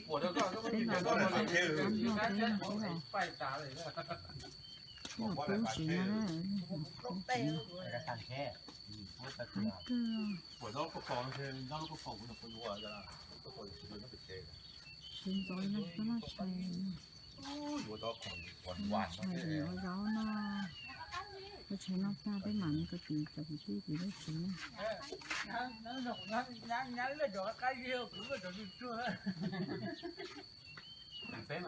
Peb los peb los peb los peb los peb los peb los peb los. Sawv ntxov no tsis tau noj tshais, noj tshais ua zaub no. Ua tshais noj tag peb mam li ko tis cov kwv tij tim lub tsev na. Peb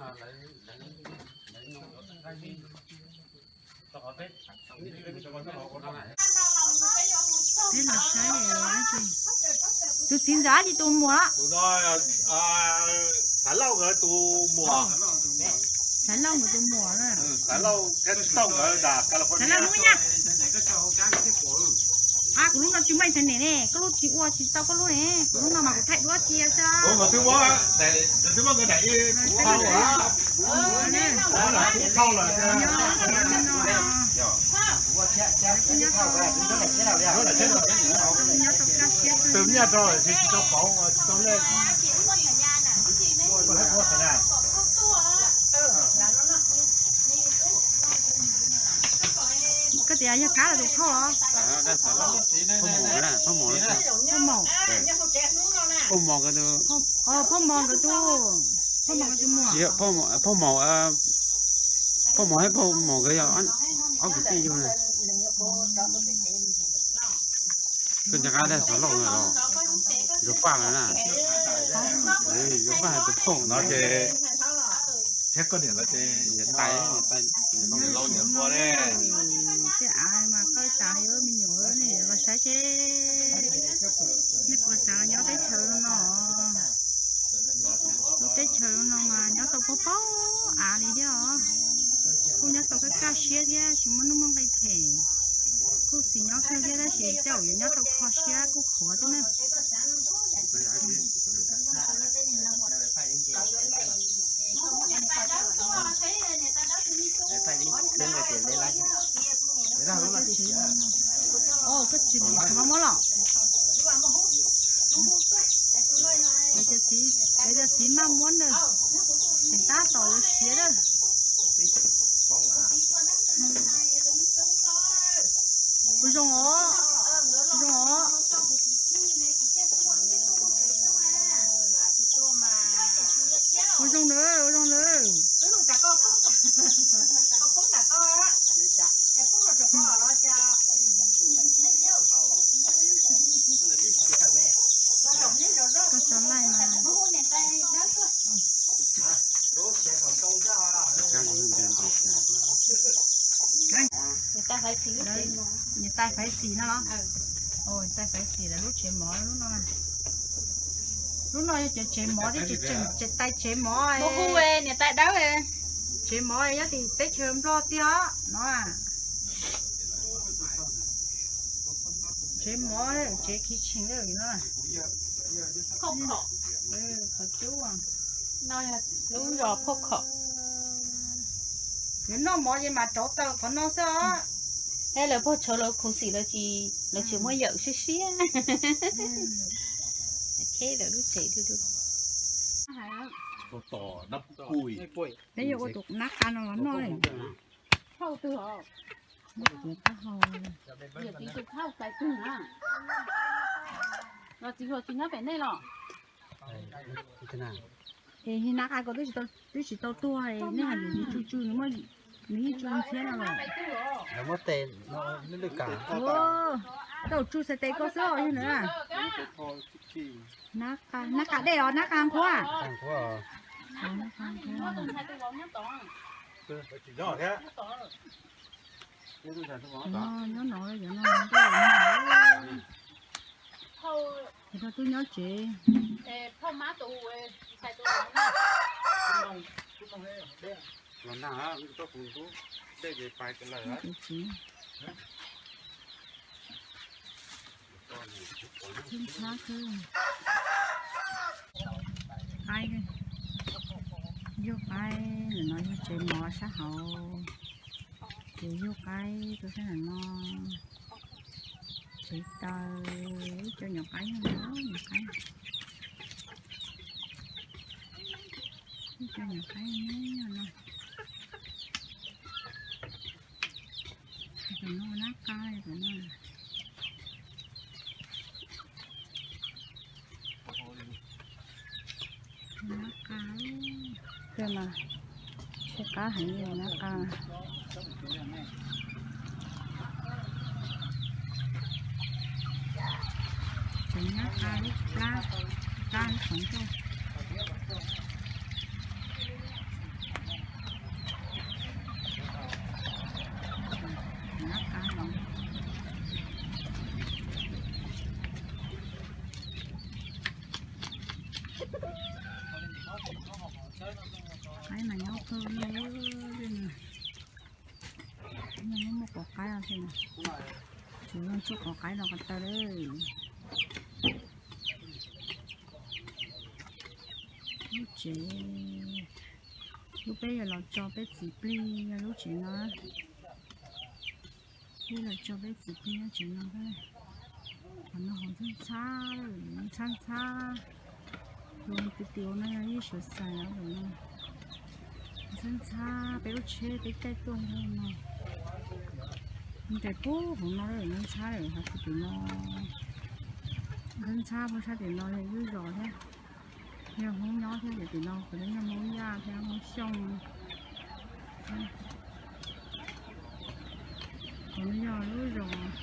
los saib, tus txiv ntxawm dab tsi tus muam? Xav Lauj nkawd tus muam. Xav Lauj nkawd tus muam na. Xav Lauj thiab Tsis Tauj nkawd nram California. Xav Lauj hnub nyoog. A, kuv lub no tsis muaj internet ne, koj lub tsis ua tsis tau koj lub ne, kuv lub no mas kuv thaij duab cia xwb. Nkawd twb muab, nkawd twb muab nkawd daim ib kuv thauj lawm. Kuv thauj lawm. Tus mnyaj rau lawm tsis tau pauv, tsis tau lej. Koj tias yog kab los tus thauj los? Phauj Mos, Phauj Mos, Phauj Mos nkawd tus, Phauj Mos nkawd tus, Phauj Mos nkawd tus muam. Phauj Mos, Phauj Mos thiab Phauj Mos nkawd yog ob kwv tij yug na. Koj nco qab dab Xav Lauj no los? Yuav Paj lawm na. Yuav Paj tus phauj no ces thiab koj niam lawv ces niam tais, niam tais, niam laus niam hluas ne. Tej av mas koj tas yuav me nyuam ne los saib seb nej puas xav nyob teb chaws no. Lub teb chaws no mas nyob tau paub paub av li thiab os. Kuj nyob tau kaj kaj siab thiab tsis muaj nuj muaj nqi phem. Kuj xis nyob kawg thiab tab sis tej zaum yuav nyob tau kho siab kuj khuav thiab na. Koj tsis muab los? Cov txiv maj muab na, tseem tab tom yuav siav na. Kuv zoo os, zoo os. Ua zoo na, ua zoo na. Koj tso laij mas. Niam tais Faiv Xis no los? Niam tais Faiv Xis lawv lub tsev mov lub no. Lub no yog cov tsev mov thiab, tsev, tsev, tais tsev mov. Niam tais Dawb, tsev mov nyob tim teb chaws Nplog tiag no. Tsev mov, tsev kitchen no. Qhov cub, lub zos Phauj Khom. Yuav noj mov ces mam rauv taws qhov no xwb os. Thiab lawv pog tshawv lawv khuv xim lawv tsis, lawv tsis muaj yawm siab siab. Kheb lawv lub tsev du du. Peb yuav ua tus nab qa no los noj. Thauj twg os? Yawm txiv tus thauj tais twg na? Los txiv hluas tsis nyob pem nej los? Es nab qa ko twb tsis tau tuag, nej hais tias nws tsw tsw, nws muaj, nws yeej tsw ntxhiab no los? Lawv muab tes no lwj lwj kam. Tau tsw xav tes koj xwb os yog na. Nab qa, nab qa dej os, nab qa nqhuab. Nyob no, nyob no, nyob no. Tus no twb nyob tsev. Los nag, tsob tus ntub dej ces pais lawm. Txhib ntxhab xwb. Qaib, yug qaib, ntawm no yog tsev mov sab hauv. Ces yug qaib rau sab ntawm no. Tsev taws, ib co nyuam qaib, nyuam qaib. Cov nyuam qaib no, tus no nab qa, tus no nab qa, tej mas tshaib qab heev li nab qa. Tseem nab qa lub plab, plab lub qhov ncauj. Nab qa no. Qaib mas nyob kawg li, muaj muaj quav qaib os, tsis muaj tsuj quav qaib no ko taw li. Lub tsev, lub peb yuav los tso peb txiv plig yog lub tsev no. Peb los tso peb txiv plig nyob tsev no. Qhov no hauv ntxhab ntxhab, ntxhab ntxhab. Tus tis tis no yog ib suav xais os, ntxhab ntxhab peb lub tsheb peb caij tuaj no. Nres pub hauv no lawm, ntxhab lawm, hauv tim no. Ntxhab ntxhab puag sab tim no yog lub zos thiab, yog Hmoob nyob thiab, tim no kuv yog Hmoob Yaj thiab Hmoob Xyooj. Kuv yog lub zos